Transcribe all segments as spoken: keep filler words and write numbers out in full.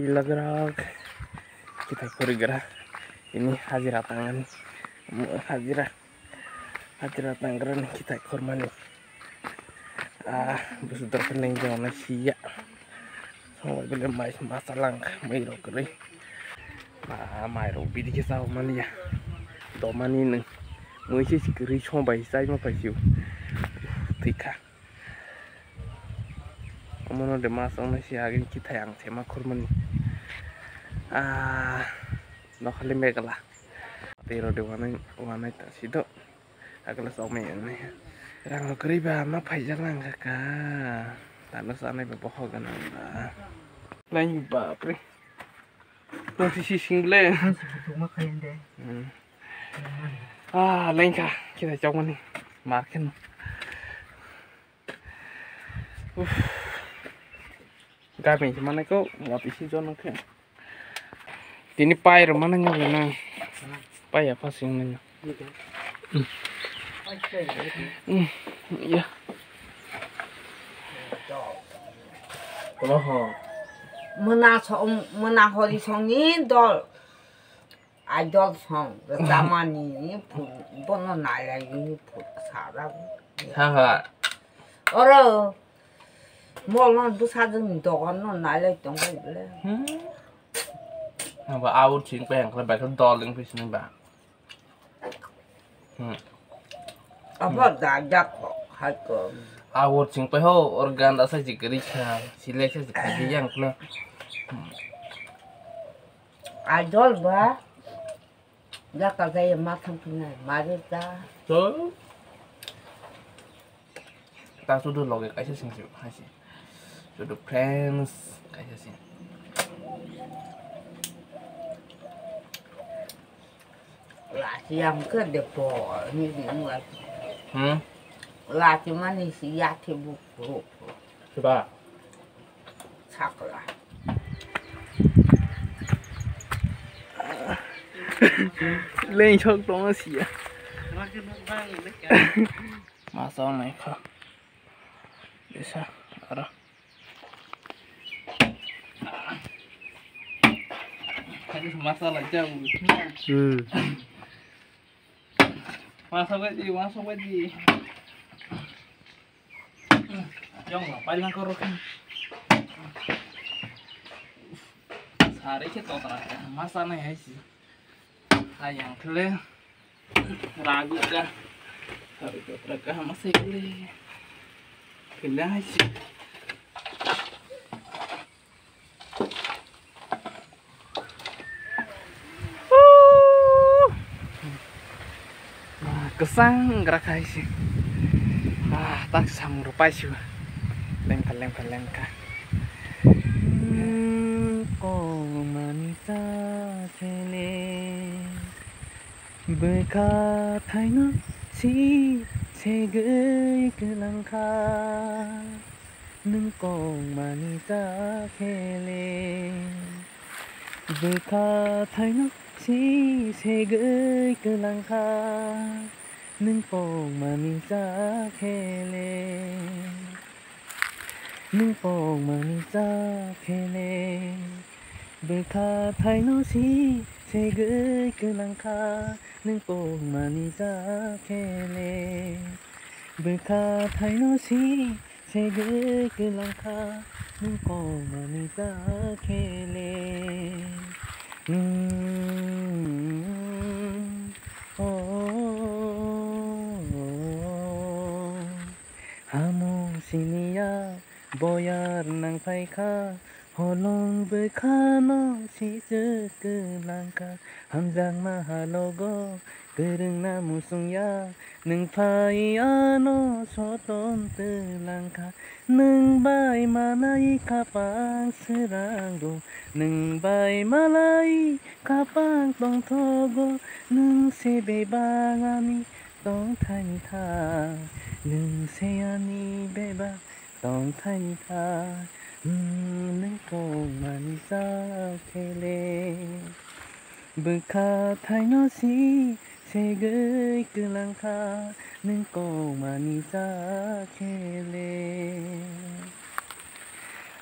Logrok kitai khorigra ini hajira tangani, hajira, hajira tangrani kitai khormani. Ah, busu dorkar neng jona siya. Songbai bele mai masa lang mai rok kri. Ah, mai rok bidi ke sao mania. Domani neng. Mui se sikri songbai sai ma paisiu. Thikha. Omono de mas ongna si agin kithai ang sema khurmani. Ah, nokhali megala. Tei rode wanai, wanai ta sido. Agla sok mai ang nai. Rang rok kwrwi ba ma phaijak lang kha ka. Talo sanai ba boho ganang ba. Lain bapre. Tong si si sing le. Ang si kutuk ma khayan de. Hmm. Ah, lain kha. Kita chok mani. Marken. Uff. Gabeng se manai ko, wa bisi jono khe. Tini pai rw manai nw na. Pai ya phasing nw. Hmm, ya. Mona so, mona hori songni dol. Idol song rwchapmani phun bono nailai phun sajak. Saha. Oro mol no bwsajwkni dogan no nailai tongbai bwle. Hmm. Abo awur ching pai ang khlai bai khe dol wng phi sini ba. Hmm. Abo da jak kho hai ko. Awur ching pai ho or ganda sa jikri kha silai sa jikri yang khlai. Hmm. Idol ba. Jaka jaya ma thang thang nai, ma re ta. So, ta sudu loge kaisa sing sing hai se. Sudu friends kaisa sing. Lasi yang ke depo ni di muat. Hmm? Lasi mani si ya thi bu bu. Coba. Sakla. Leng sok tong sia. Masa nai kha. Bisa ara. Masa la jauh. Hmm. Masa wedi, masa wedi. Jong la paila koro khe. Sari khe totra kha, ma sanai hai si. Hai yang khle. Ragu ka. Sari totra kha, ma sai khle. Khle hai si. Kwchang wngkha hai se. Ah, tak samung rok paisigo. Lengkha, lengkha, lengkha. Nwng kok mani ta khele. Bwkha thaino si segwi kwlangkha, nwng kok mani ta khele. Bwkha thaino si segwi kwlangkha, nwng kok mani ta khele. Nwng pokmani cha khele, bwkha thaino si segwi kwlangkha. Nwng pokmani cha khele, bwkha thaino si segwi kwlangkha. Nwng pokmani cha khele. Hmm, oh, oh, oh. Hamo siniya boyar nang phaikha, holong bwkhano sijwk kwlangkha. Hamjakma halogo kwrwngna musungya, nwng phai ano soton twlangkha. Nwng bai malai khapang swrango, nwng bai malai khapang tongthogo, nwng se bebak ani tongthaini tha, nwng se ani bebak tongthaini tha, hmm, nwng pokmani cha khele. Bwkha thaino si segwi kwlangkha, nwng pokmani cha khele.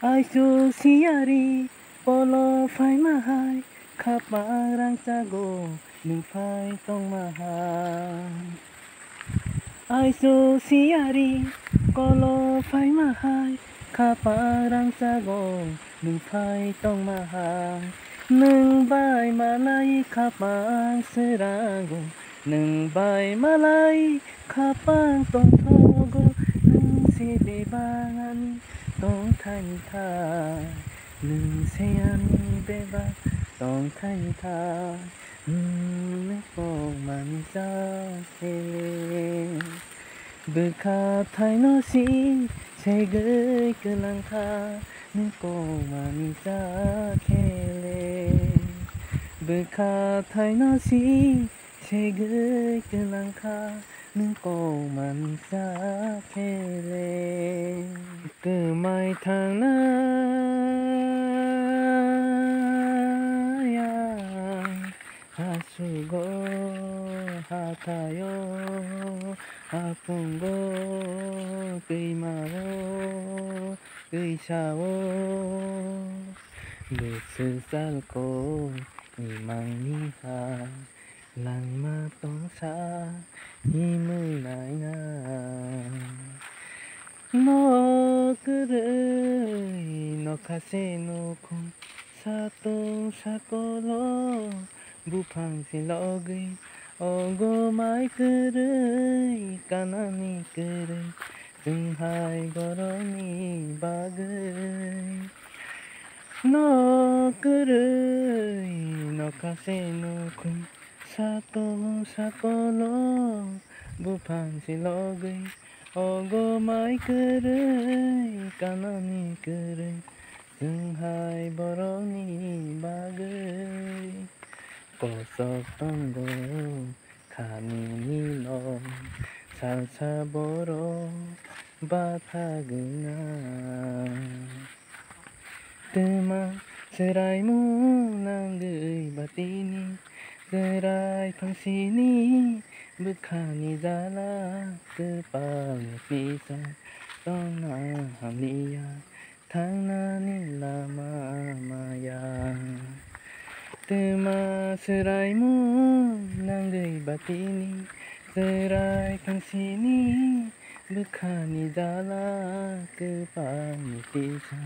Aisuk siyari polo Phaima hai khapang rangchago, nwng phai tongma hai. Aiso siyari kolo phaima hai, khapang rangchago, nwng phai tongma hai. Nwng bai malai khapang swrango, nwng bai malai khapang tongthogo, nwng se bebak ani tongthai thai, nwng se ani bebak tongthai thai, nwng kokmani cha khele. Bwkha thaino si segwi kwlangkha, nwng kokmani cha khele. Bwkha thaino si segwi kwlangkha, nwng kokmani cha khele. Kwmai thangnai ang hasugo, hathaio, aphungo, twimao, twisao, bwswk chalko imangni ha. Langma tongsa himwi naina. Nok kwrwi nokha se nukhung, satung sakolo buphang se logwi, ogo mai kwrwi kanani kwrwi, chwng hai borokni bagwi. Nok kwrwi nokha se nukhung, satung sakolo buphang se logwi, ogo mai kwrwi kanani kwrwi, chwng hai borokni bagwi. Kosok tongo khanini nok, salsa borok bathagwna. Twma chwraimung nangwi batini, chwrai phangsini bwkhani jala, kwpalni tisa tongna hamliya, thangnani lama maya. Twma chwraimung nangwi batini, chwrai phangsini bwkhani jala, kwpalni tisa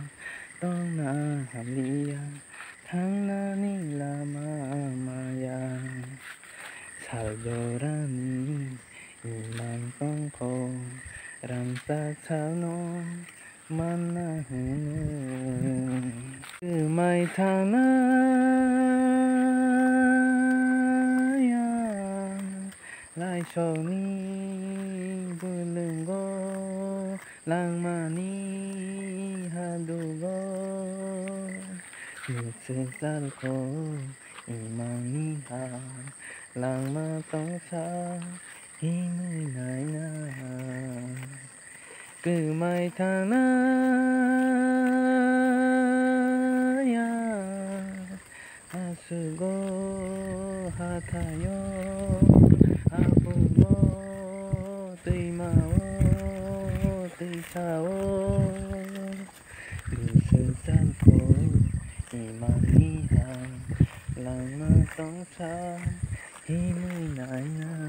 tongna hamliya, thangnani lama maya. Sal jorani imang tongkho, rangchak salno manna hwnwi. Kwmai thangnai ang laisokni bwlwngo, langmani hadugo, bwswk chalko imangni ha, langma tongsa himwi naina. Kwmai thangnai ang hasugo, hathaio, aphungo, twimao, twisao, bwswk chalko imangni ha, langma tongsa himwi naina.